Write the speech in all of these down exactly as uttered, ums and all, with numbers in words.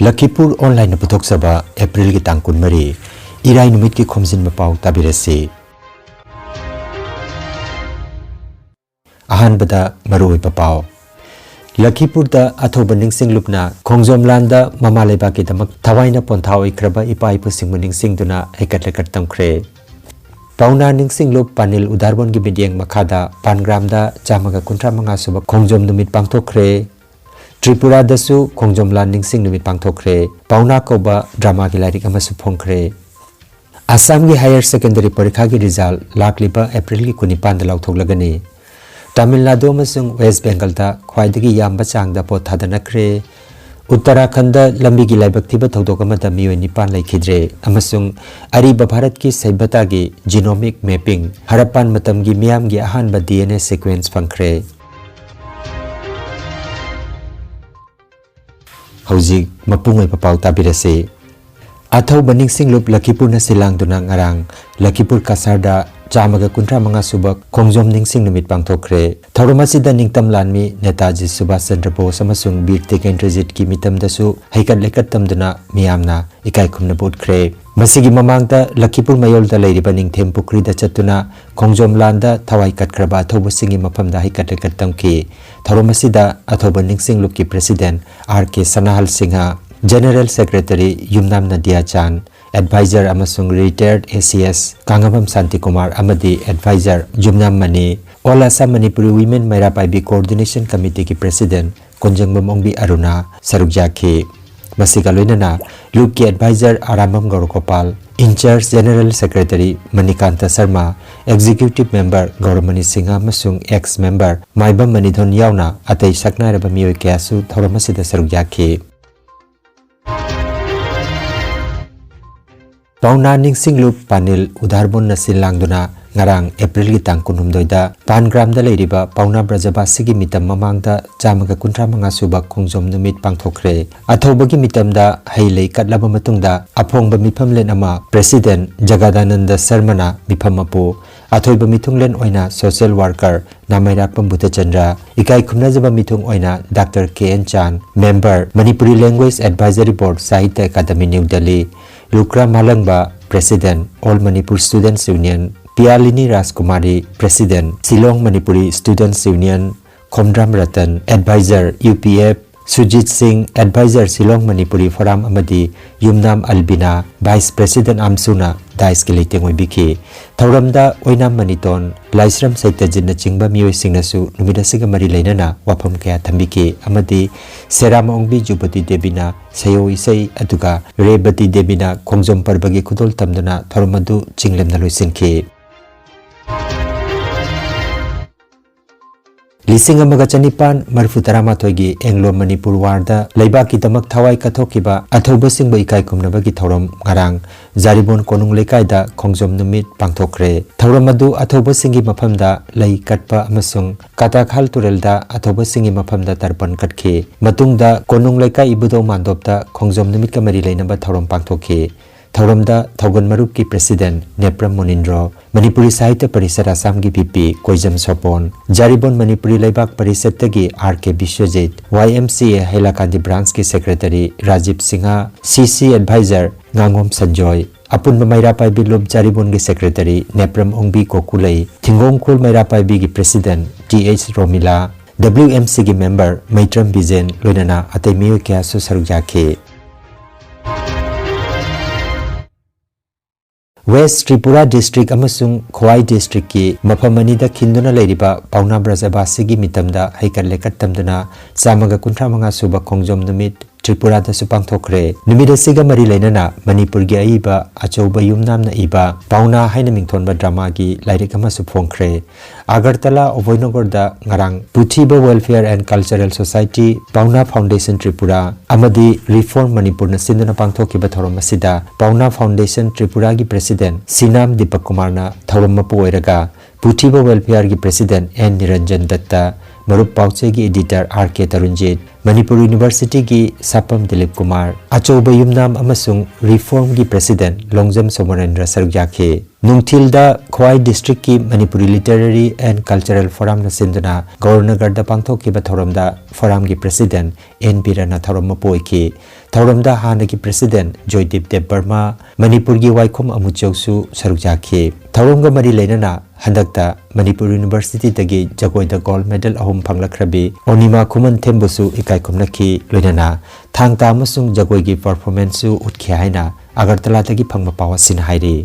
ꯂꯈꯤꯄꯨꯔ ꯑꯣꯟꯂꯥꯏꯟꯅ ꯄꯨꯊꯣꯛꯆꯕ ꯑꯦꯄ꯭ꯔꯤꯜꯒꯤ ꯇꯥꯡ ꯀꯨꯟꯃꯔꯤ, ꯏꯔꯥꯏ ꯅꯨꯃꯤꯠꯀꯤ ꯈꯣꯝꯖꯤꯟꯕ ꯄꯥꯎ ꯇꯥꯕꯤꯔꯁꯤ꯫ ꯑꯍꯥꯟꯕꯗ ꯃꯔꯨꯑꯣꯏꯕ ꯄꯥꯎ꯫ ꯂꯈꯤꯄꯨꯔꯗ ꯑꯊꯧꯕ ꯅꯤꯡꯁꯤꯡꯂꯨꯞꯅ ꯈꯣꯡꯖꯣꯝ ꯂꯥꯟꯗ ꯃꯃꯥ ꯂꯩꯕꯥꯛꯀꯤꯗꯃꯛ ꯊꯋꯥꯏꯅ ꯄꯣꯟꯊꯥ ꯑꯣꯏꯈ꯭ꯔꯕ ꯏꯄꯥ ꯏꯄꯨꯁꯤꯡꯕꯨ ꯅꯤꯡꯁꯤꯡꯗꯨꯅ ꯍꯩꯀꯠ ꯂꯩꯀꯠ ꯇꯝꯈ꯭ꯔꯦ꯫ ꯄꯥꯎꯅꯥ ꯅꯤꯡꯁꯤꯡꯂꯨꯞ ꯄꯥꯅꯤꯜ ꯎꯗꯥꯔꯕꯣꯟꯒꯤ ꯃꯤꯠꯌꯦꯡ ꯃꯈꯥꯗ ꯄꯥꯟꯒ꯭ꯔꯥꯝꯗ ꯆꯥꯝꯃꯒ ꯀꯨꯟꯊ꯭ꯔꯥ ꯃꯉꯥ ꯁꯨꯕ ꯈꯣꯡꯖꯣꯝ ꯅꯨꯃꯤꯠ ꯄꯥꯡꯊꯣꯛꯈ꯭ꯔꯦ꯫ ꯇ꯭ꯔꯤꯄꯨꯔꯥꯗꯁꯨ ꯈꯣꯡꯖꯣꯝ ꯂꯥꯟ ꯅꯤꯡꯁꯤꯡ ꯅꯨꯃꯤꯠ ꯄꯥꯡꯊꯣꯛꯈ꯭ꯔꯦ꯫ ꯄꯥꯎꯅꯥ ꯀꯧꯕ ꯗ꯭ꯔꯃꯥꯒꯤ ꯂꯥꯏꯔꯤꯛ ꯑꯃꯁꯨ ꯐꯣꯡꯈ꯭ꯔꯦ꯫ ꯑꯁꯥꯝꯒꯤ ꯍꯥꯌꯔ ꯁꯦꯀꯦꯟꯗꯔꯤ ꯄꯔꯤꯈꯥꯒꯤ ꯔꯤꯖꯜ ꯂꯥꯛꯂꯤꯕ ꯑꯦꯄ꯭ꯔꯤꯜꯒꯤ ꯀꯨꯟꯅꯤꯄꯥꯟꯗ ꯂꯥꯎꯊꯣꯛꯂꯒꯅꯤ꯫ ꯇꯥꯃꯤꯜ ꯅꯥꯗꯨ ꯑꯃꯁꯨꯡ ꯋꯦꯁ ꯕꯦꯡꯒꯜꯗ ꯈ꯭ꯋꯥꯏꯗꯒꯤ ꯌꯥꯝꯕ ꯆꯥꯡꯗ ꯚꯣꯠ ꯊꯥꯗꯅꯈ꯭ꯔꯦ꯫ ꯎꯠꯇꯔꯥꯈꯟꯗ ꯂꯝꯕꯤꯒꯤ ꯂꯥꯏꯕꯛ ꯊꯤꯕ ꯊꯧꯗꯣꯛ ꯑꯃꯗ ꯃꯤꯑꯣꯏ ꯅꯤꯄꯥꯟ ꯂꯩꯈꯤꯗ꯭ꯔꯦ ꯑꯃꯁꯨꯡ ꯑꯔꯤꯕ ꯚꯥꯔꯠꯀꯤ ꯁꯩꯕꯇꯥꯒꯤ genomic mapping, ꯍꯔꯞꯄꯥꯟ ꯃꯇꯝꯒꯤ ꯃꯤꯌꯥꯝꯒꯤ ꯑꯍꯥꯟꯕ ꯗꯤ ꯑꯦꯟ ꯑꯦ sequence ꯐꯪꯈ꯭ꯔꯦ꯫ ꯍꯧꯖꯤꯛ ꯃꯄꯨꯡ ꯑꯣꯏꯕ ꯄꯥꯎ ꯇꯥꯕꯤꯔꯁꯤ꯫ ꯑꯊꯧꯕ ꯅꯤꯡꯁꯤꯡꯂꯨꯞ ꯂꯈꯤꯄꯨꯔꯅ ꯁꯤꯜꯂꯥꯡꯗꯨꯅ ꯉꯔꯥꯡ ꯂꯈꯤꯄꯨꯔ ꯀꯁꯥꯔꯗ ꯆꯥꯝꯃꯒ ꯀꯨꯟꯊ꯭ꯔꯥ ꯃꯉꯥ ꯁꯨꯕ ꯈꯣꯡꯖꯣꯝ ꯅꯤꯡꯁꯤꯡ ꯅꯨꯃꯤꯠ ꯄꯥꯡꯊꯣꯛꯈ꯭ꯔꯦ꯫ ꯊꯧꯔꯝ ꯑꯁꯤꯗ ꯅꯤꯡꯇꯝ ꯂꯥꯟꯃꯤ ꯅꯦꯇꯥꯖꯤ ꯁꯨꯚꯥꯁ ꯆꯟꯗ꯭ꯔ ꯕꯣꯁ ꯑꯃꯁꯨꯡ ꯕꯤꯔ ꯇꯤꯀꯦꯟꯗ꯭ꯔꯖꯤꯠꯀꯤ ꯃꯤꯇꯝꯗꯁꯨ ꯍꯩꯀꯠ ꯂꯩꯀꯠ ꯇꯝꯗꯨꯅ ꯃꯤꯌꯥꯝꯅ ꯏꯀꯥꯏ ꯈꯨꯝꯅꯕ ꯎꯠꯈ꯭ꯔꯦ꯫ ꯃꯁꯤꯒꯤ ꯃꯃꯥꯡꯗ ꯂꯈꯤꯄꯨꯔ ꯃꯌꯣꯜꯗ ꯂꯩꯔꯤꯕ ꯅꯤꯡꯊꯦꯝ ꯄꯨꯈ꯭ꯔꯤꯗ ꯆꯠꯇꯨꯅ ꯈꯣꯡꯖꯣꯝ ꯂꯥꯟꯗ ꯊꯋꯥꯏ ꯀꯠꯈ꯭ꯔꯕ ꯑꯊꯧꯕꯁꯤꯡꯒꯤ ꯃꯐꯝꯗ ꯍꯩꯀꯠ ꯂꯩꯀꯠ ꯇꯝꯈꯤ꯫ ꯊꯧꯔꯝ ꯑꯁꯤꯗ ꯑꯊꯧꯕ ꯅꯤꯡꯁꯤꯡꯂꯨꯞꯀꯤ president ꯑꯥꯔ ꯀꯦ ꯁꯅꯥꯍꯜ ꯁꯤꯡꯍ, general secretary ꯌꯨꯝꯅꯥꯝ ꯅꯗꯤꯌꯥ ꯆꯥꯟ, advisor ꯑꯃꯁꯨꯡ retired A C S ꯀꯥꯉꯕꯝ Shantikumar ꯑꯃꯗꯤ advisor Yumnam Mani, All Assam Manipuri Women Meira Paibi coordination committeeꯒꯤ president ꯀꯣꯟꯖꯪꯕꯝ ꯑꯣꯡꯕꯤ ꯑꯔꯨꯅꯥ ꯁꯔꯨꯛ ꯌꯥꯈꯤ꯫ ꯃꯁꯤꯒ ꯂꯣꯏꯅꯅ ꯂꯨꯞꯀꯤ advisor Arambam ꯒꯧꯔꯒꯣꯄꯥꯜ, in-charge general secretary Manikanta Sharma, executive member ꯒꯧꯔꯃꯅꯤ Singh ꯑꯃꯁꯨꯡ ex member ꯃꯥꯏꯕꯝ ꯃꯅꯤꯙꯣꯟ ꯌꯥꯎꯅ ꯑꯇꯩ ꯁꯛꯅꯥꯏꯔꯕ ꯃꯤꯑꯣꯏ ꯀꯌꯥꯁꯨ ꯊꯧꯔꯝ ꯑꯁꯤꯗ ꯁꯔꯨꯛ ꯌꯥꯈꯤ꯫ ꯄꯥꯎꯅꯥ ꯅꯤꯡꯁꯤꯡꯂꯨꯞ ꯄꯥꯅꯤꯜ ꯎꯗꯥꯔꯕꯣꯟꯅ ꯁꯤꯜ ꯂꯥꯡꯗꯨꯅ ꯉꯔꯥꯡ ꯑꯦꯄ꯭ꯔꯤꯜꯒꯤ ꯇꯥꯡ ꯀꯨꯟꯍꯨꯝꯗꯣꯏꯗ ꯄꯥꯟꯒ꯭ꯔꯥꯝꯗ ꯂꯩꯔꯤꯕ ꯄꯥꯎꯅꯥ ꯕ꯭ꯔꯖꯕꯥꯁꯤꯒꯤ ꯃꯤꯇꯝ ꯃꯃꯥꯡꯗ ꯆꯥꯝꯃꯒ ꯀꯨꯟꯊ꯭ꯔꯥ ꯃꯉꯥ ꯁꯨꯕ ꯈꯣꯡꯖꯣꯝ ꯅꯨꯃꯤꯠ ꯄꯥꯡꯊꯣꯛꯈ꯭ꯔꯦ꯫ ꯑꯊꯧꯕꯒꯤ ꯃꯤꯇꯝꯗ ꯍꯩ ꯂꯩ ꯀꯠꯂꯕ ꯃꯇꯨꯡꯗ ꯑꯐꯣꯡꯕ ꯃꯤꯐꯝꯂꯦꯟ ꯑꯃ ꯄ꯭ꯔꯦꯁꯤꯗꯦꯟ ꯖꯒꯥꯗꯥꯅꯟꯗ ꯁꯔꯃꯅ ꯃꯤꯐꯝ ꯃꯄꯨ, ꯑꯊꯣꯏꯕ ꯃꯤꯊꯨꯡꯂꯦꯟ ꯑꯣꯏꯅ ꯁꯣꯁꯤꯌꯦꯜ ꯋꯥꯔꯀꯔ ꯅꯥꯃꯩꯔꯥꯛꯄꯝ ꯕꯨꯙꯆꯟꯗ꯭ꯔ, ꯏꯀꯥꯏ ꯈꯨꯝꯅꯖꯕ ꯃꯤꯊꯨꯡ ꯑꯣꯏꯅ doctor K N Chan, member, Manipuri language advisory board, Sahitya academy, new Delhi, Lukra Malangba, president, all Manipur students union, Piyalini Rajkumari, president, Shillong Manipuri students union, Khomdram Ratan, advisor, U P F, Sujit Singh, advisor, Shillong Manipuri form, ꯑꯃꯗꯤ ꯌꯨꯝꯅꯥꯝ ꯑꯜꯕꯤꯅꯥ, ꯚꯥꯏꯁ ꯄ꯭ꯔꯦꯁꯤꯗꯦꯟꯠ ꯑꯥꯝꯁꯨꯅ ꯗꯥꯏꯁꯀꯤ ꯂꯩꯇꯦꯡ ꯑꯣꯏꯕꯤꯈꯤ꯫ ꯊꯧꯔꯝꯗ ꯑꯣꯏꯅꯥꯝ ꯃꯅꯤꯇꯣꯟ, ꯂꯥꯏꯁ꯭ꯔꯝ ꯁꯩꯇꯖꯤꯠꯅꯆꯤꯡꯕ ꯃꯤꯑꯣꯏꯁꯤꯡꯅꯁꯨ ꯅꯨꯃꯤꯠ ꯑꯁꯤꯒ ꯃꯔꯤ ꯂꯩꯅꯅ ꯋꯥꯐꯝ ꯀꯌꯥ ꯊꯝꯕꯤꯈꯤ ꯑꯃꯗꯤ ꯁꯦꯔꯥꯃꯑꯣꯡꯕꯤ ꯖꯨꯕꯇꯤ ꯗꯦꯕꯤꯅ ꯁꯩꯌꯧ ꯏꯁꯩ, ꯑꯗꯨꯒ ꯔꯦꯕꯇꯤ ꯗꯦꯕꯤꯅ ꯈꯣꯡꯖꯣꯝ ꯄꯔꯕꯒꯤ ꯈꯨꯗꯣꯜ ꯇꯝꯗꯨꯅ ꯊꯧꯔꯝ ꯑꯗꯨ ꯆꯤꯡꯂꯦꯝꯅ ꯂꯣꯏꯁꯤꯟꯈꯤ꯫ ꯂꯤꯁꯤꯡ ꯑꯃꯒ ꯆꯅꯤꯄꯥꯟ ꯃꯔꯤꯐꯨ ꯇꯔꯥꯃꯥꯊꯣꯏꯒꯤ ꯑꯦꯡꯂꯣ ꯃꯅꯤꯄꯨꯔ ꯋꯥꯔꯗ ꯂꯩꯕꯥꯛꯀꯤꯗꯃꯛ ꯊꯋꯥꯏ ꯀꯠꯊꯣꯛꯈꯤꯕ ꯑꯊꯧꯕꯁꯤꯡꯕꯨ ꯏꯀꯥꯏ ꯈꯨꯝꯅꯕꯒꯤ ꯊꯧꯔꯝ ꯉꯔꯥꯡ ꯖꯥꯔꯤꯕꯣꯟ ꯀꯣꯅꯨꯡ ꯂꯩꯀꯥꯏꯗ ꯈꯣꯡꯖꯣꯝ ꯅꯨꯃꯤꯠ ꯄꯥꯡꯊꯣꯛꯈ꯭ꯔꯦ꯫ ꯊꯧꯔꯝ ꯑꯗꯨ ꯑꯊꯧꯕꯁꯤꯡꯒꯤ ꯃꯐꯝꯗ ꯂꯩ ꯀꯠꯄ ꯑꯃꯁꯨꯡ ꯀꯥꯇꯥꯈꯥꯜ ꯇꯨꯔꯦꯜꯗ ꯑꯊꯧꯕꯁꯤꯡꯒꯤ ꯃꯐꯝꯗ ꯇꯔꯄꯟ ꯀꯠꯈꯤ꯫ ꯃꯇꯨꯡꯗ ꯀꯣꯅꯨꯡ ꯂꯩꯀꯥꯏ ꯏꯕꯨꯙꯧ ꯃꯥꯟꯗꯣꯞꯇ ꯈꯣꯡꯖꯣꯝ ꯅꯨꯃꯤꯠꯀ ꯃꯔꯤ ꯂꯩꯅꯕ ꯊꯧꯔꯝ ꯄꯥꯡꯊꯣꯛꯈꯤ꯫ ꯊꯧꯔꯝꯗ ꯊꯧꯒꯜ ꯃꯔꯨꯞꯀꯤ ꯄ꯭ꯔꯦꯁꯤꯗꯦꯟꯠ ꯅꯦꯄ꯭ꯔꯝ ꯃꯨꯅꯤꯟꯗ꯭ꯔꯣ, ꯃꯅꯤꯄꯨꯔꯤ ꯁꯥꯍꯤꯇ꯭ꯌ ꯄꯔꯤꯁꯠ ꯑꯁꯥꯝꯒꯤ ꯚꯤ ꯄꯤ ꯀꯣꯏꯖꯝ ꯁꯣꯄꯣꯟ, ꯖꯥꯔꯤꯕꯣꯟ ꯃꯅꯤꯄꯨꯔꯤ ꯂꯩꯕꯥꯛ ꯄꯔꯤꯁꯠꯇꯒꯤ ꯑꯥꯔ ꯀꯦ ꯕꯤꯁ꯭ꯋꯖꯤꯠ, ꯋꯥꯏ ꯑꯦꯝ ꯁꯤ ꯑꯦ ꯍꯩꯂꯥꯀꯥꯟꯗꯤ ꯕ꯭ꯔꯥꯟꯆꯀꯤ ꯁꯦꯀ꯭ꯔꯦꯇꯔꯤ ꯔꯥꯖꯤꯕ ꯁꯤꯡꯍ, ꯁꯤ ꯁꯤ ꯑꯦꯗꯚꯥꯏꯖꯔ ꯉꯥꯉꯣꯝ ꯁꯟꯖꯣꯏ, ꯑꯄꯨꯟꯕ ꯃꯩꯔꯥ ꯄꯥꯏꯕꯤ ꯂꯨꯞ ꯖꯥꯔꯤꯕꯣꯟꯒꯤ ꯁꯦꯀ꯭ꯔꯦꯇꯔꯤ ꯅꯦꯄ꯭ꯔꯝ ꯑꯣꯡꯕꯤ ꯒꯣꯀꯨꯂꯩ, ꯊꯤꯡꯒꯣꯡꯈꯨꯜ ꯃꯩꯔꯥ ꯄꯥꯏꯕꯤꯒꯤ president T H Romila, W M ꯁꯤꯒꯤ ꯃꯦꯝꯕꯔ ꯃꯩꯇ꯭ꯔꯝ ꯕꯤꯖꯦꯟ, ꯂꯣꯏꯅꯅ ꯑꯇꯩ ꯃꯤꯑꯣꯏ ꯀꯌꯥꯁꯨ ꯁꯔꯨꯛ ꯌꯥꯈꯤ꯫ ꯋꯦꯁ꯭ꯠ ꯇ꯭ꯔꯤꯄꯨꯔꯥ ꯗꯤꯁꯇ꯭ꯔꯤꯛ ꯑꯃꯁꯨꯡ ꯈ꯭ꯋꯥꯏ ꯗꯤꯁꯇ꯭ꯔꯤꯛꯀꯤ ꯃꯐꯝ ꯑꯅꯤꯗ ꯈꯤꯟꯗꯨꯅ ꯂꯩꯔꯤꯕ ꯄꯥꯎꯅꯥ ꯕ꯭ꯔꯖꯕꯥꯁꯤꯒꯤ ꯃꯤꯇꯝꯗ ꯍꯩꯀꯠ ꯂꯩꯀꯠ ꯇꯝꯗꯨꯅ ꯆꯥꯝꯃꯒ ꯀꯨꯟꯊ꯭ꯔꯥ ꯃꯉꯥ ꯁꯨꯕ ꯈꯣꯡꯖꯣꯝ ꯅꯨꯃꯤꯠ ꯇ꯭ꯔꯤꯄꯨꯔꯥꯗꯁꯨ ꯄꯥꯡꯊꯣꯛꯈ꯭ꯔꯦ꯫ ꯅꯨꯃꯤꯠ ꯑꯁꯤꯒ ꯃꯔꯤ ꯂꯩꯅꯅ ꯃꯅꯤꯄꯨꯔꯒꯤ ꯑꯏꯕ ꯑꯆꯧꯕ ꯌꯨꯝꯅꯥꯝꯅ ꯏꯕ ꯄꯥꯎꯅꯥ ꯍꯥꯏꯅ ꯃꯤꯡꯊꯣꯟꯕ ꯗ꯭ꯔꯃꯥꯒꯤ ꯂꯥꯏꯔꯤꯛ ꯑꯃꯁꯨ ꯐꯣꯡꯈ꯭ꯔꯦ꯫ ꯑꯒꯔꯇꯂꯥ ꯑꯣꯚꯣꯏꯅꯣꯒꯔꯗ ꯉꯔꯥꯡ ꯄꯨꯊꯤꯕ Welfare and Cultural Society, Paona Foundation Tripura ꯑꯃꯗꯤ Reform ꯃꯅꯤꯄꯨꯔꯅ ꯁꯤꯟꯗꯨꯅ ꯄꯥꯡꯊꯣꯛꯈꯤꯕ ꯊꯧꯔꯝ ꯑꯁꯤꯗ ꯄꯥꯎꯅꯥ Foundation ꯇ꯭ꯔꯤꯄꯨꯔꯥꯒꯤ President ꯁꯤꯅꯥꯝ ꯗꯤꯄꯛ ꯀꯨꯃꯥꯔꯅ ꯊꯧꯔꯝ ꯃꯄꯨ ꯑꯣꯏꯔꯒ, ꯄꯨꯊꯤꯕ Welfareꯒꯤ President ꯑꯦꯟ ꯅꯤꯔꯟꯖꯟ ꯗꯠꯇ, ꯃꯔꯨꯞ ꯄꯥꯎꯆꯦꯒꯤ Editor ꯑꯥꯔ ꯀꯦ ꯇꯔꯨꯟꯖꯤꯠ, ꯃꯅꯤꯄꯨꯔ Universityꯒꯤ ꯁꯥꯄꯝ ꯗꯤꯂꯤꯞ ꯀꯨꯃꯥꯔ, ꯑꯆꯧꯕ ꯌꯨꯝꯅꯥꯝ ꯑꯃꯁꯨꯡ Reformꯒꯤ President ꯂꯣꯡꯖꯝ ꯁꯣꯃꯣꯔꯦꯟꯗ꯭ꯔ ꯁꯔꯨꯛ ꯌꯥꯈꯤ꯫ ꯅꯨꯡꯊꯤꯜꯗ ꯈ꯭ꯋꯥꯏ Districtꯀꯤ Manipuri Literary and Cultural Forumꯅ ꯁꯤꯟꯗꯨꯅ ꯒꯧꯔꯅꯒꯔꯗ ꯄꯥꯡꯊꯣꯛꯈꯤꯕ ꯊꯧꯔꯝꯗ Forumꯒꯤ President ꯑꯦꯟ ꯕꯤꯔꯅ ꯊꯧꯔꯝ ꯃꯄꯨ ꯑꯣꯏꯈꯤ꯫ ꯊꯧꯔꯝꯗ ꯍꯥꯟꯅꯒꯤ President ꯖꯣꯏꯗꯤꯞ ꯗꯦꯕꯕꯔꯃ, ꯃꯅꯤꯄꯨꯔꯒꯤ ꯋꯥꯏꯈꯣꯝ ꯑꯃꯨꯆꯧꯁꯨ ꯁꯔꯨꯛ ꯌꯥꯈꯤ꯫ ꯊꯧꯔꯝꯒ ꯃꯔꯤ ꯂꯩꯅꯅ ꯍꯟꯗꯛꯇ ꯃꯅꯤꯄꯨꯔ Universityꯗꯒꯤ ꯖꯒꯣꯏꯗ gold medal ꯑꯍꯨꯝ ꯐꯪꯂꯛꯈ꯭ꯔꯕꯤ ꯑꯣꯅꯤꯃꯥ ꯈꯨꯃꯟꯊꯦꯝꯕꯨꯁꯨ ꯏꯀꯥꯏ ꯈꯨꯝꯅꯈꯤ꯫ ꯂꯣꯏꯅꯅ ꯊꯥꯡ ꯇꯥ ꯑꯃꯁꯨꯡ ꯖꯒꯣꯏꯒꯤ performanceꯁꯨ ꯎꯠꯈꯤ ꯍꯥꯏꯅ ꯑꯒꯔꯇꯂꯥꯗꯒꯤ ꯐꯪꯕ ꯄꯥꯎ ꯑꯁꯤꯅ ꯍꯥꯏꯔꯤ꯫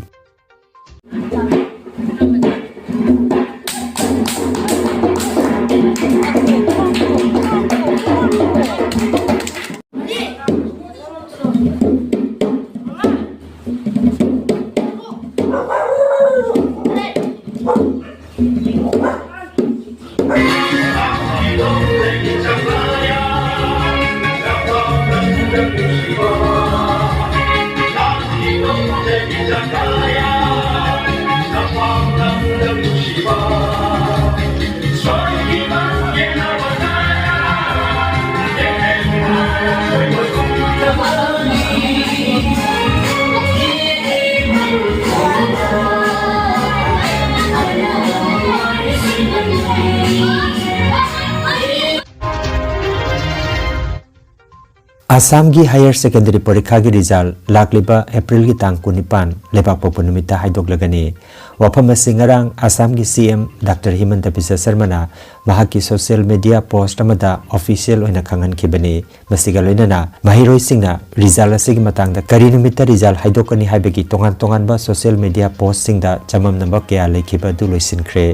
ꯑꯁꯥꯝꯒꯤ higher secondary ꯄꯔꯤꯈꯥꯒꯤ result ꯂꯥꯛꯂꯤꯕ Aprilꯒꯤ ꯇꯥꯡ ꯀꯨꯟꯅꯤꯄꯥꯟ ꯂꯩꯕꯥꯛꯄꯣꯛꯄ ꯅꯨꯃꯤꯠꯇ ꯍꯥꯏꯗꯣꯛꯂꯒꯅꯤ꯫ ꯋꯥꯐꯝ ꯑꯁꯤ ꯉꯔꯥꯡ ꯑꯁꯥꯝꯒꯤ ꯁꯤ ꯑꯦꯝ ꯗꯥꯛꯇꯔ ꯍꯤꯃꯟꯇ ꯕꯤꯁ꯭ꯋ ꯁꯔꯃꯅ ꯃꯍꯥꯛꯀꯤ social media post ꯑꯃꯗ official ꯑꯣꯏꯅ ꯈꯪꯍꯟꯈꯤꯕꯅꯤ꯫ ꯃꯁꯤꯒ ꯂꯣꯏꯅꯅ ꯃꯍꯩꯔꯣꯏꯁꯤꯡꯅ result ꯑꯁꯤꯒꯤ ꯃꯇꯥꯡꯗ ꯀꯔꯤ ꯅꯨꯃꯤꯠꯇ result ꯍꯥꯏꯗꯣꯛꯀꯅꯤ ꯍꯥꯏꯕꯒꯤ ꯇꯣꯉꯥꯟ ꯇꯣꯉꯥꯟꯕ social media postꯁꯤꯡꯗ ꯆꯃꯝꯅꯕ ꯀꯌꯥ ꯂꯩꯈꯤꯕ ꯑꯗꯨ ꯂꯣꯏꯁꯤꯟꯈ꯭ꯔꯦ꯫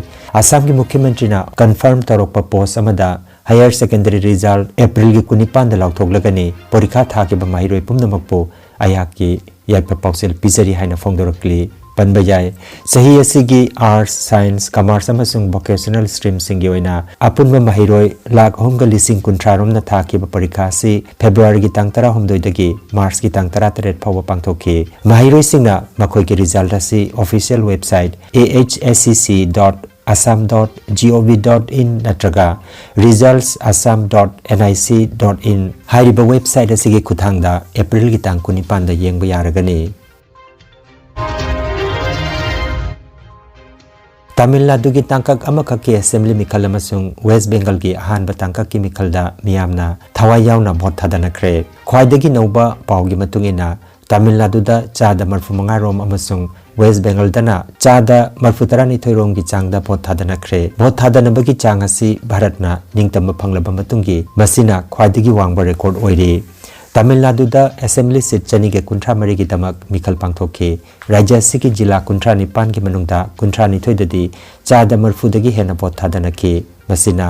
ꯑꯁꯥꯝꯒꯤ ꯃꯨꯈ꯭ꯌ ꯃꯟꯇ꯭ꯔꯤꯅ confirm ꯇꯧꯔꯛꯄ post ꯑꯃꯗ Higher Secondary Result Aprilꯒꯤ ꯀꯨꯟꯅꯤꯄꯥꯟꯗ ꯂꯥꯎꯊꯣꯛꯂꯒꯅꯤ꯫ ꯄꯔꯤꯈꯥ ꯊꯥꯈꯤꯕ ꯃꯍꯩꯔꯣꯏ ꯄꯨꯝꯅꯃꯛꯄꯨ ꯑꯩꯍꯥꯛꯀꯤ ꯌꯥꯏꯐ ꯄꯥꯎꯖꯦꯜ ꯄꯤꯖꯔꯤ ꯍꯥꯏꯅ ꯐꯣꯡꯗꯣꯔꯛꯂꯤ꯫ ꯄꯟꯕ ꯌꯥꯏ, ꯆꯍꯤ ꯑꯁꯤꯒꯤ Arts, Science, Commerce ꯑꯃꯁꯨꯡ Vocational Streamꯁꯤꯡꯒꯤ ꯑꯣꯏꯅ ꯑꯄꯨꯟꯕ ꯃꯍꯩꯔꯣꯏ ꯂꯥꯈ ꯑꯍꯨꯝꯒ ꯂꯤꯁꯤꯡ ꯀꯨꯟꯊ꯭ꯔꯥ ꯔꯣꯝꯅ ꯊꯥꯈꯤꯕ ꯄꯔꯤꯈꯥ ꯑꯁꯤ Februaryꯒꯤ ꯇꯥꯡ ꯇꯔꯥꯍꯨꯝꯗꯣꯏꯗꯒꯤ Marchꯀꯤ ꯇꯥꯡ ꯇꯔꯥꯇꯔꯦꯠ ꯐꯥꯎꯕ ꯄꯥꯡꯊꯣꯛꯈꯤ꯫ ꯃꯍꯩꯔꯣꯏꯁꯤꯡꯅ ꯃꯈꯣꯏꯒꯤ result ꯑꯁꯤ official website A H S C C dot assam dot gov dot in ꯅꯠꯇ꯭ꯔꯒ results assam dot nic dot in ꯍꯥꯏꯔꯤꯕ website ꯑꯁꯤꯒꯤ ꯈꯨꯠꯊꯥꯡꯗ Aprilꯒꯤ ꯇꯥꯡ ꯀꯨꯟꯅꯤꯄꯥꯟꯗ ꯌꯦꯡꯕ ꯌꯥꯔꯒꯅꯤ꯫ ꯇꯥꯃꯤꯜ ꯅꯥꯗꯨꯒꯤ ꯇꯥꯡꯀꯛ ꯑꯃꯈꯛꯀꯤ Assembly ꯃꯤꯈꯜ ꯑꯃꯁꯨꯡ West Bengalꯒꯤ ꯑꯍꯥꯟꯕ ꯇꯥꯡꯀꯛꯀꯤ ꯃꯤꯈꯜꯗ ꯃꯤꯌꯥꯝꯅ ꯊꯋꯥꯏ ꯌꯥꯎꯅ vote ꯊꯥꯗꯅꯈ꯭ꯔꯦ꯫ ꯈ꯭ꯋꯥꯏꯗꯒꯤ ꯅꯧꯕ ꯄꯥꯎꯒꯤ ꯃꯇꯨꯡ ꯏꯟꯅ, ꯇꯥꯃꯤꯜ ꯅꯥꯗꯨꯗ ꯆꯥꯗ ꯃꯔꯤꯐꯨ ꯃꯉꯥ ꯔꯣꯝ ꯑꯃꯁꯨꯡ West Bengalꯗꯅ ꯆꯥꯗ ꯃꯔꯤꯐꯨ ꯇꯔꯥꯅꯤꯊꯣꯏ ꯔꯣꯝꯒꯤ ꯆꯥꯡꯗ vote ꯊꯥꯗꯅꯈ꯭ꯔꯦ꯫ Vote ꯊꯥꯗꯅꯕꯒꯤ ꯆꯥꯡ ꯑꯁꯤ ꯚꯥꯔꯠꯅ ꯅꯤꯡꯇꯝꯕ ꯐꯪꯂꯕ ꯃꯇꯨꯡꯒꯤ ꯃꯁꯤꯅ ꯈ꯭ꯋꯥꯏꯗꯒꯤ ꯋꯥꯡꯕ record ꯑꯣꯏꯔꯤ꯫ ꯇꯥꯃꯤꯜ ꯅꯥꯗꯨꯗ Assembly seat ꯆꯅꯤꯒ ꯀꯨꯟꯊ꯭ꯔꯥ ꯃꯔꯤꯒꯤꯗꯃꯛ ꯃꯤꯈꯜ ꯄꯥꯡꯊꯣꯛꯈꯤ꯫ ꯔꯥꯖ꯭ꯌ ꯑꯁꯤꯒꯤ ꯖꯤꯂꯥ ꯀꯨꯟꯊ꯭ꯔꯥ ꯅꯤꯄꯥꯟꯒꯤ ꯃꯅꯨꯡꯗ ꯀꯨꯟꯊ꯭ꯔꯥ ꯅꯤꯊꯣꯏꯗꯗꯤ ꯆꯥꯗ ꯃꯔꯤꯐꯨꯗꯒꯤ ꯍꯦꯟꯅ vote ꯊꯥꯗꯅꯈꯤ꯫ ꯃꯁꯤꯅ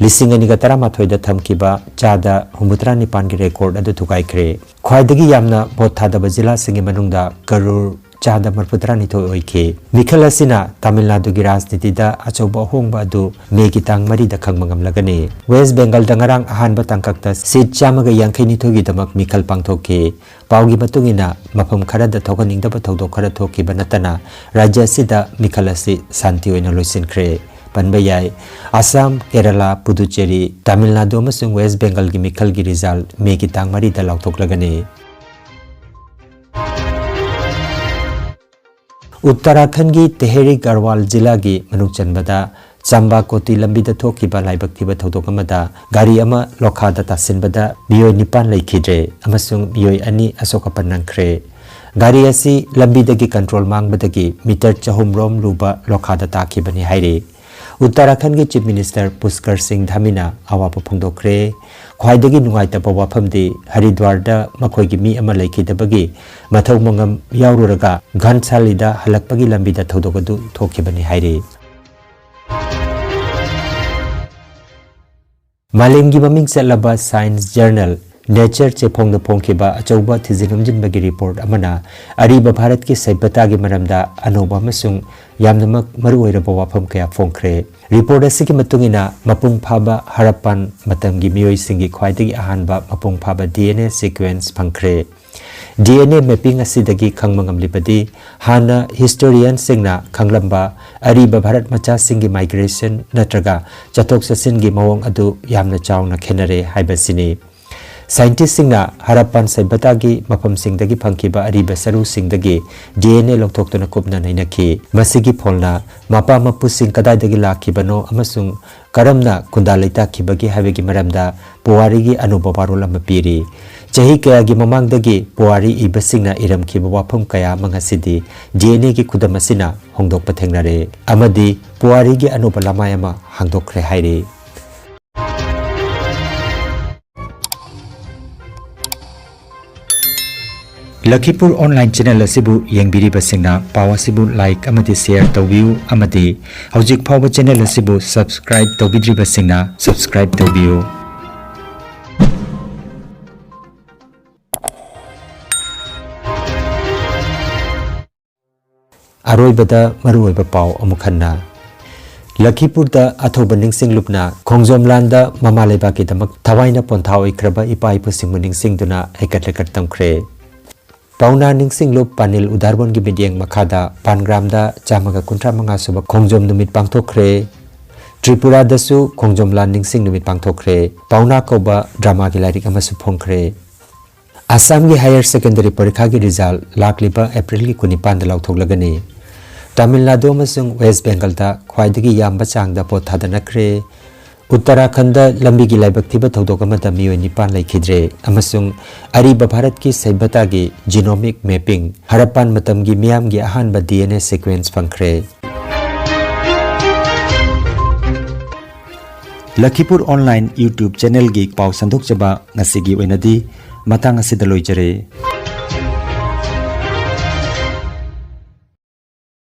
ꯂꯤꯁꯤꯡ ꯑꯅꯤꯒ ꯇꯔꯥꯃꯥꯊꯣꯏꯗ ꯊꯝꯈꯤꯕ ꯆꯥꯗ ꯍꯨꯝꯐꯨꯇꯔꯥ ꯅꯤꯄꯥꯟꯒꯤ record ꯑꯗꯨ ꯊꯨꯒꯥꯏꯈ꯭ꯔꯦ꯫ ꯈ꯭ꯋꯥꯏꯗꯒꯤ ꯌꯥꯝꯅ vote ꯊꯥꯗꯕ ꯖꯤꯂꯥꯁꯤꯡꯒꯤ ꯃꯅꯨꯡꯗ ꯀꯔꯨꯔ ꯆꯥꯗ ꯃꯔꯤꯐꯨꯇꯔꯥꯅꯤꯊꯣꯏ ꯑꯣꯏꯈꯤ꯫ ꯃꯤꯈꯜ ꯑꯁꯤꯅ ꯇꯥꯃꯤꯜ ꯅꯥꯗꯨꯒꯤ ꯔꯥꯖꯅꯤꯇꯤꯗ ꯑꯆꯧꯕ ꯑꯍꯣꯡꯕ ꯑꯗꯨ ꯃꯦꯒꯤ ꯇꯥꯡ ꯃꯔꯤꯗ ꯈꯪꯕ ꯉꯝꯂꯒꯅꯤ꯫ West Bengalꯗ ꯉꯔꯥꯡ ꯑꯍꯥꯟꯕ ꯇꯥꯡꯀꯛꯇ seat ꯆꯥꯝꯃꯒ ꯌꯥꯡꯈꯩ ꯅꯤꯊꯣꯏꯒꯤꯗꯃꯛ ꯃꯤꯈꯜ ꯄꯥꯡꯊꯣꯛꯈꯤ꯫ ꯄꯥꯎꯒꯤ ꯃꯇꯨꯡ ꯏꯟꯅ, ꯃꯐꯝ ꯈꯔꯗ ꯊꯣꯛꯍꯟꯅꯤꯡꯗꯕ ꯊꯧꯗꯣꯛ ꯈꯔ ꯊꯣꯛꯈꯤꯕ ꯅꯠꯇꯅ ꯔꯥꯖ꯭ꯌ ꯑꯁꯤꯗ ꯃꯤꯈꯜ ꯑꯁꯤ ꯁꯥꯟꯇꯤ ꯑꯣꯏꯅ ꯂꯣꯏꯁꯤꯟꯈ꯭ꯔꯦ꯫ ꯄꯟꯕ ꯌꯥꯏ, ꯑꯁꯥꯝ, ꯀꯦꯔꯂꯥ, ꯄꯨꯗꯨꯆꯦꯔꯤ, ꯇꯥꯃꯤꯜ ꯅꯥꯗꯨ ꯑꯃꯁꯨꯡ ꯋꯦꯁ ꯕꯦꯡꯒꯜꯒꯤ ꯃꯤꯈꯜꯒꯤ result ꯃꯦꯒꯤ ꯇꯥꯡ ꯃꯔꯤꯗ ꯂꯥꯎꯊꯣꯛꯂꯒꯅꯤ꯫ ꯎꯠꯇꯔꯥꯈꯟꯒꯤ ꯇꯦꯍꯔꯤ ꯒꯔꯋꯥꯜ ꯖꯤꯂꯥꯒꯤ ꯃꯅꯨꯡ ꯆꯟꯕꯗ ꯆꯝꯕꯥꯀꯣꯇꯤ ꯂꯝꯕꯤꯗ ꯊꯣꯛꯈꯤꯕ ꯂꯥꯏꯕꯛ ꯊꯤꯕ ꯊꯧꯗꯣꯛ ꯑꯃꯗ ꯒꯥꯔꯤ ꯑꯃ ꯂꯣꯈꯥꯗ ꯇꯥꯁꯤꯟꯕꯗ ꯃꯤꯑꯣꯏ ꯅꯤꯄꯥꯟ ꯂꯩꯈꯤꯗ꯭ꯔꯦ ꯑꯃꯁꯨꯡ ꯃꯤꯑꯣꯏ ꯑꯅꯤ ꯑꯁꯣꯛ ꯑꯄꯟ ꯅꯪꯈ꯭ꯔꯦ꯫ ꯒꯥꯔꯤ ꯑꯁꯤ ꯂꯝꯕꯤꯗꯒꯤ control ꯃꯥꯡꯕꯗꯒꯤ meter ꯆꯍꯨꯝ ꯔꯣꯝ ꯂꯨꯕ ꯂꯣꯈꯥꯗ ꯇꯥꯈꯤꯕꯅꯤ ꯍꯥꯏꯔꯤ꯫ ꯎꯠꯇꯔꯥꯈꯟꯒꯤ Chief Minister ꯄꯨꯁꯀꯔ ꯁꯤꯡ ꯙꯥꯃꯤꯅ ꯑꯋꯥꯕ ꯐꯣꯡꯗꯣꯛꯈ꯭ꯔꯦ꯫ ꯈ꯭ꯋꯥꯏꯗꯒꯤ ꯅꯨꯡꯉꯥꯏꯇꯕ ꯋꯥꯐꯝꯗꯤ ꯍꯔꯤꯗ꯭ꯋꯥꯔꯗ ꯃꯈꯣꯏꯒꯤ ꯃꯤ ꯑꯃ ꯂꯩꯈꯤꯗꯕꯒꯤ ꯃꯊꯧ ꯃꯉꯝ ꯌꯥꯎꯔꯨꯔꯒ ꯘꯟꯁꯥꯂꯤꯗ ꯍꯜꯂꯛꯄꯒꯤ ꯂꯝꯕꯤꯗ ꯊꯧꯗꯣꯛ ꯑꯗꯨ ꯊꯣꯛꯈꯤꯕꯅꯤ ꯍꯥꯏꯔꯤ꯫ ꯃꯥꯂꯦꯝꯒꯤ ꯃꯃꯤꯡ ꯆꯠꯂꯕ science journal Nature ꯆꯦꯐꯣꯡꯗ ꯐꯣꯡꯈꯤꯕ ꯑꯆꯧꯕ ꯊꯤꯖꯤꯟ ꯍꯨꯝꯖꯤꯟꯕꯒꯤ report ꯑꯃꯅ ꯑꯔꯤꯕ ꯚꯥꯔꯠꯀꯤ ꯁꯩꯕꯇꯥꯒꯤ ꯃꯔꯝꯗ ꯑꯅꯧꯕ ꯑꯃꯁꯨꯡ ꯌꯥꯝꯅꯃꯛ ꯃꯔꯨꯑꯣꯏꯔꯕ ꯋꯥꯐꯝ ꯀꯌꯥ ꯐꯣꯡꯈ꯭ꯔꯦ꯫ Report ꯑꯁꯤꯒꯤ ꯃꯇꯨꯡ ꯏꯟꯅ, ꯃꯄꯨꯡ ꯐꯥꯕ ꯍꯔꯞꯄꯥꯟ ꯃꯇꯝꯒꯤ ꯃꯤꯑꯣꯏꯁꯤꯡꯒꯤ ꯈ꯭ꯋꯥꯏꯗꯒꯤ ꯑꯍꯥꯟꯕ ꯃꯄꯨꯡ ꯐꯥꯕ D N A sequence ꯐꯪꯈ꯭ꯔꯦ꯫ D N A mapping ꯑꯁꯤꯗꯒꯤ ꯈꯪꯕ ꯉꯝꯂꯤꯕꯗꯤ, ꯍꯥꯟꯅ historianꯁꯤꯡꯅ ꯈꯪꯂꯝꯕ ꯑꯔꯤꯕ ꯚꯥꯔꯠ ꯃꯆꯥꯁꯤꯡꯒꯤ migration ꯅꯠꯇ꯭ꯔꯒ ꯆꯠꯊꯣꯛ ꯆꯠꯁꯤꯟꯒꯤ ꯃꯑꯣꯡ ꯑꯗꯨ ꯌꯥꯝꯅ ꯆꯥꯎꯅ ꯈꯦꯠꯅꯔꯦ ꯍꯥꯏꯕꯁꯤꯅꯤ꯫ Scientistꯁꯤꯡꯅ ꯍꯔꯞꯄꯥꯟ ꯁꯩꯕꯇꯥꯒꯤ ꯃꯐꯝꯁꯤꯡꯗꯒꯤ ꯐꯪꯈꯤꯕ ꯑꯔꯤꯕ ꯁꯔꯨꯁꯤꯡꯗꯒꯤ D N A ꯂꯧꯊꯣꯛꯇꯨꯅ ꯀꯨꯞꯅ ꯅꯩꯅꯈꯤ꯫ ꯃꯁꯤꯒꯤ ꯐꯣꯜꯅ ꯃꯄꯥ ꯃꯄꯨꯁꯤꯡ ꯀꯗꯥꯏꯗꯒꯤ ꯂꯥꯛꯈꯤꯕꯅꯣ ꯑꯃꯁꯨꯡ ꯀꯔꯝꯅ ꯈꯨꯟꯗꯥ ꯂꯩꯇꯥꯈꯤꯕꯒꯦ ꯍꯥꯏꯕꯒꯤ ꯃꯔꯝꯗ ꯄꯨꯋꯥꯔꯤꯒꯤ ꯑꯅꯧꯕ ꯋꯥꯔꯣꯜ ꯑꯃ ꯄꯤꯔꯤ꯫ ꯆꯍꯤ ꯀꯌꯥꯒꯤ ꯃꯃꯥꯡꯗꯒꯤ ꯄꯨꯋꯥꯔꯤ ꯏꯕꯁꯤꯡꯅ ꯏꯔꯝꯈꯤꯕ ꯋꯥꯐꯝ ꯀꯌꯥ ꯑꯃ ꯉꯁꯤꯗꯤ D N Aꯒꯤ ꯈꯨꯗꯝ ꯑꯁꯤꯅ ꯍꯣꯡꯗꯣꯛꯄ ꯊꯦꯡꯅꯔꯦ ꯑꯃꯗꯤ ꯄꯨꯋꯥꯔꯤꯒꯤ ꯑꯅꯧꯕ ꯂꯃꯥꯏ ꯑꯃ ꯍꯥꯡꯗꯣꯛꯈ꯭ꯔꯦ ꯍꯥꯏꯔꯤ꯫ ꯂꯈꯤꯄꯨꯔ online channel ꯑꯁꯤꯕꯨ ꯌꯦꯡꯕꯤꯔꯤꯕꯁꯤꯡꯅ ꯄꯥꯎ ꯑꯁꯤꯕꯨ like ꯑꯃꯗꯤ share ꯇꯧꯕꯤꯌꯨ ꯑꯃꯗꯤ ꯍꯧꯖꯤꯛ ꯐꯥꯎꯕ channel ꯑꯁꯤꯕꯨ subscribe ꯇꯧꯕꯤꯗ꯭ꯔꯤꯕꯁꯤꯡꯅ subscribe ꯇꯧꯕꯤꯌꯨ꯫ ꯑꯔꯣꯏꯕꯗ ꯃꯔꯨꯑꯣꯏꯕ ꯄꯥꯎ ꯑꯃꯨꯛ ꯍꯟꯅ꯫ ꯂꯈꯤꯄꯨꯔꯗ ꯑꯊꯧꯕ ꯅꯤꯡꯁꯤꯡꯂꯨꯞꯅ ꯈꯣꯡꯖꯣꯝ ꯂꯥꯟꯗ ꯃꯃꯥ ꯂꯩꯕꯥꯛꯀꯤꯗꯃꯛ ꯊꯋꯥꯏꯅ ꯄꯣꯟꯊꯥ ꯑꯣꯏꯈ꯭ꯔꯕ ꯏꯄꯥ ꯏꯄꯨꯁꯤꯡꯕꯨ ꯅꯤꯡꯁꯤꯡꯗꯨꯅ ꯍꯩꯀꯠ ꯂꯩꯀꯠ ꯇꯝꯈ꯭ꯔꯦ꯫ ꯄꯥꯎꯅꯥ ꯅꯤꯡꯁꯤꯡꯂꯨꯞ ꯄꯥꯅꯤꯜ ꯎꯗꯥꯔꯕꯣꯟꯒꯤ ꯃꯤꯠꯌꯦꯡ ꯃꯈꯥꯗ ꯄꯥꯟꯒ꯭ꯔꯥꯝꯗ ꯆꯥꯝꯃꯒ ꯀꯨꯟꯊ꯭ꯔꯥ ꯃꯉꯥ ꯁꯨꯕ ꯈꯣꯡꯖꯣꯝ ꯅꯨꯃꯤꯠ ꯄꯥꯡꯊꯣꯛꯈ꯭ꯔꯦ꯫ ꯇ꯭ꯔꯤꯄꯨꯔꯥꯗꯁꯨ ꯈꯣꯡꯖꯣꯝ ꯂꯥꯟ ꯅꯤꯡꯁꯤꯡ ꯅꯨꯃꯤꯠ ꯄꯥꯡꯊꯣꯛꯈ꯭ꯔꯦ꯫ ꯄꯥꯎꯅꯥ ꯀꯧꯕ dramaꯒꯤ ꯂꯥꯏꯔꯤꯛ ꯑꯃꯁꯨ ꯐꯣꯡꯈ꯭ꯔꯦ꯫ ꯑꯁꯥꯝꯒꯤ higher secondary ꯄꯔꯤꯈꯥꯒꯤ result ꯂꯥꯛꯂꯤꯕ Aprilꯒꯤ ꯀꯨꯟꯅꯤꯄꯥꯟꯗ ꯂꯥꯎꯊꯣꯛꯂꯒꯅꯤ꯫ ꯇꯥꯃꯤꯜ ꯅꯥꯗꯨ ꯑꯃꯁꯨꯡ West Bengalꯗ ꯈ꯭ꯋꯥꯏꯗꯒꯤ ꯌꯥꯝꯕ ꯆꯥꯡꯗ ꯚꯣꯠ ꯊꯥꯗꯅꯈ꯭ꯔꯦ꯫ ꯎꯠꯇꯔꯥꯈꯟꯗ ꯂꯝꯕꯤꯒꯤ ꯂꯥꯏꯕꯛ ꯊꯤꯕ ꯊꯧꯗꯣꯛ ꯑꯃꯗ ꯃꯤꯑꯣꯏ ꯅꯤꯄꯥꯟ ꯂꯩꯈꯤꯗ꯭ꯔꯦ ꯑꯃꯁꯨꯡ ꯑꯔꯤꯕ ꯚꯥꯔꯠꯀꯤ ꯁꯩꯕꯇꯥꯒꯤ genomic mapping, ꯍꯔꯞꯄꯥꯟ ꯃꯇꯝꯒꯤ ꯃꯤꯌꯥꯝꯒꯤ ꯑꯍꯥꯟꯕ D N A sequence ꯐꯪꯈ꯭ꯔꯦ꯫ ꯂꯈꯤꯄꯨꯔ online YouTube channelꯒꯤ ꯄꯥꯎ ꯁꯟꯗꯣꯛꯆꯕ ꯉꯁꯤꯒꯤ ꯑꯣꯏꯅꯗꯤ ꯃꯇꯥꯡ ꯑꯁꯤꯗ ꯂꯣꯏꯖꯔꯦ꯫